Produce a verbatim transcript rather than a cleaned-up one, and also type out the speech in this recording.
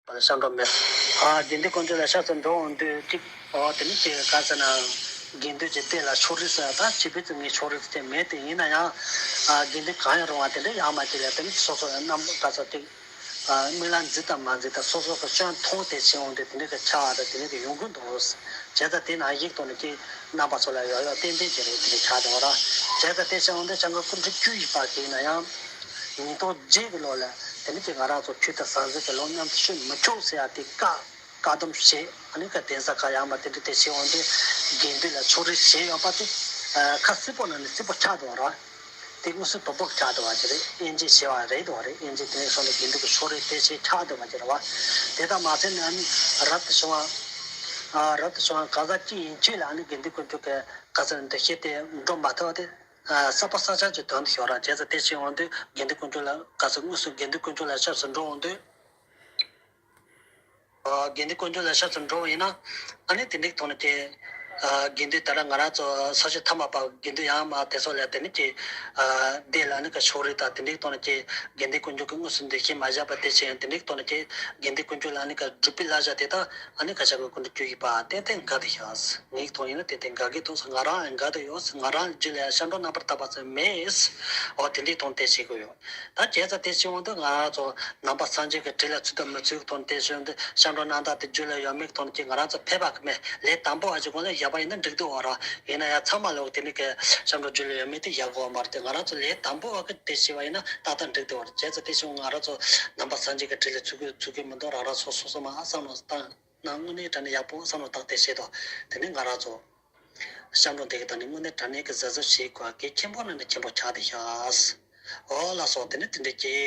པ་ལ་ཤར་འགྲོ་མེད། ཨ་དགེ་འདུན་དཀོན་མཆོག་ལ་ཤར་ཚུར་འགྲོ་འོང་དུས་གཅིག་ཨོ་དེ་ནི་ཅིག་ག་ཟེར་ན། དགེ་འདུན་གྱི་སྡེ་ལ་ཕྱོགས་རིས་ཟེར་ད་བྱིས་པའི་ཚོ་ངའི་ཕྱོགས་རིས་དེ་མེད་དེ་ཡིན་ན་ཡང་། ཨ་དགེ་འདུན་གང་ཡང་རུང་བ་དེ་འདྲ་ཡང་མ་དེ་ལས་དེ་ནི་སོ་སོ་ཡང་རྣམ་ག་ཚོད་དེ། ཨ་སྨོན་ལམ་མཛད་དང་མ་མཛད་དང་སོ་སོ་གི་སྐྱོན་མཐོང་དེ་བྱེད་འོང་དུས་དེ་འདྲ་གི་ཆགས་པ་དང་དེ་འདྲ་གི་ཡོང་གི་འདུག་བྱས་ཙང་དེ་ན་ཡིག་ཐོག་ནས་ཀྱི་རྣམ་པ་ཚོ་ལ་ཡོད་ཡོད་ཏན་ཏན་གྱི་རེད་དེ་འདྲ་ཆགས་འདུག་ར། བྱས་ཙང་དེ་བྱེད་འོང་དུས་བྱང་ཀ་སྐུ་ཕྲེང་བཅུ་ཡི་བར་གྱི་ཡིན་ན་ཡང་། ཉིས་སྟོང་བརྒྱད་ཀྱི་ལོ་ལ་དེ་ནི་ཅིག་ང་རང་ཚོ་ཆོས་དང་ཟང་ཟིང་གི་ལོ་མཉམ་དུ་ཤོད་མི་ཆོག་ཟེར་ཡ་དེ་བཀག་བཀག་སྡོམ་བྱས་ཨ་ནི་ཀ་གདན་ས་ཁག་ཡང་མ་དེ་འདྲ་དེ་བྱས་འོང་དུས་དགེ་འདུན་ལ་ཕྱོགས་རིས་བྱས་ཡོད་པ་དེ་ཁ་སིལ་པོ་ནང་ནས་སིལ་པོ་ཆགས་འདུག་ར། དེ་དངོས་སུ་དོ་ཕོག་ཆགས་འདུག་བ་ཅི་རེད། དབྱེ་འབྱེད་བྱས་པ་རེད་འདུག་བ་རེད། དབྱེ་འབྱེད་དེ་ནས་སོང་ནས་དགེ་འདུན་གྱི་ཕྱོགས་རིས་དེ་བྱས་ཆགས་འདུག་བ་ཅི་རེད་བ། དེ་དག་མ་ཟད་ནས་ཨ་ནི་རབ་ཏུ་བྱུང་བ། རབ་ཏུ་བྱུང་བ་གང་ཟག་གཅིག་ཡིན་ཆོས་ལ་ཨ་ནི་དགེ་འདུན་དཀོན་མཆོག་གི་ག་ཚོད་འདུ་ཤེས་དེ་འགྲོ་མ་ཐུབ་པ་དེ། ཨ་གསར་པ་གསར་རྐྱང་གི་དོན་དུ་ཞོག་ར། བྱས་ཙང་དེ་བྱས་འོང་དུས་དགེ་འདུན་དཀོན་མཆོག་ལ་ག་ཚོད་དངོས་སུ་དགེ་འདུན་དཀོན་མཆོག་ལ་ཞབས་སུ་འགྲོ་འོང་དུས། ཨ་དགེ་འདུན་དཀོན་མཆོག་ལ་ཞབས་སུ་འགྲོ་བ་ཡིན་ན། ཨ་ནི་དེ་འདྲའི་ཐོག་ནས་ཀྱི། ཨ་དགེ་འདུན་ད་ར་ང་རང་ཚོ་ས་ཆ་ཐ་མ་པ་དགེ་འདུན་ཡང་མ་དེ་ཚོ་ལ་དེ་ནི་ཀྱི། ཨ་དེ་ལ་ནི་ཀ་ཕྱོགས་རིས་དང་དེ་འདྲའི་ཐོག་ནས་ཀྱི། དགེ་འདུན་དཀོན་མཆོག་གི་དངོས་སུ་འདུ་ཤེས་མ་བཞག་པ་དེ་བྱས་ཡང་དེ་འདྲའི་ཐོག་ནས་ཀྱི། དགེ་འདུན་དཀོན་མཆོག་ལ་ནི་ཀ་སྒྲུབ་པའི་བླ་བྱ་དེ་དག་ཨ་ནི་ཀ་ཞག་གི་སྐུ་མདུན་བཅུ་ཡི་པ་ཏན་ཏན་དགའ་དེ་ཤག་ངའི་ཐོག་ཡིན་ན་ཏན་ཏན་དགའ་གི་འདུག་ང་རང་ཡང་དགའ་དེ་ཡོད། ང་རང་རྒྱུད་ལ་ཡང་ཤར་འགྲོ་རྣམ་པར་དག་པ་ཚོ་མེད། འོ་དེ་འདྲའི་ཐོག་དེ་བྱེད་དགོས་ཡོད། ད་བྱས་ཙང་དེ་བྱེད་འོང་དུས་ང་རང་ཚོ་ནང་པ་སངས་རྒྱས་ཀྱི་གྲལ་ལ་ཚུད་དང་མི་ཚུད་ཐོག་དེ་བྱེད་འོང་དུས་སྐྱབས་འགྲོ་རྣམ་དག་དེ་རྒྱུད་ལ་ཡོད་མེད་ཐོག་ནས་ཀྱི་ང་རང་ཚོ་ཕལ་པ་གི་མེད། ལས་དང་པོ་བ་ཅིག་གོང་ལ་ཡག་པ་ཡིན་ན་འགྲིག་འདུག་བ་ར། ཡིན་ན་ཡང་ཚང་མ་ལོག་དེ་ནི་གི་སྐྱབས་འགྲོ་རྒྱུད་ལ་ཡོད་མེད་དེ་ཡག་གོ་བ་མ་རེད་དེ། ང་རང་ཚོ་ལས་དང་པོ་བ་གི་དེ་བྱེད་པ་ཡིན་ན་ཏག་ཏག་འགྲིག་འདུག་བ་ར། བྱས་ཙང་དེ་བྱེད་འོང་ང་རང་ཚོ་ནང་པ་སངས་རྒྱས་ཀྱི་གྲལ་ལ་ཚུད་དགོས་ཚུད་དགོས་མི་འདུག་རང་རང་སོ་སོ་སོ་མ་ཨ་བསམ་བློ་བཏང་ན་དངོས་གནས་དྲང་གནས་ཡག་པོ་བསམ་བློ་བཏང་དེ་བྱེད་དོ། དེ་ནི་ང་རང་ཚོ་སྐྱབས་འགྲོ་འདེགས་དང་ནི་དངོས་གནས་དྲང་གནས་ཀྱི་གཟབ་གཟབ་བྱེད་དགོས་གལ་ཆེན་པོ་ནི་ནི་ཆེན་པོ་ཆགས་བསྡད་ཤག་འོ་ལགས་སོ། དེ་ནི་དེ་འདྲ་ཀྱི།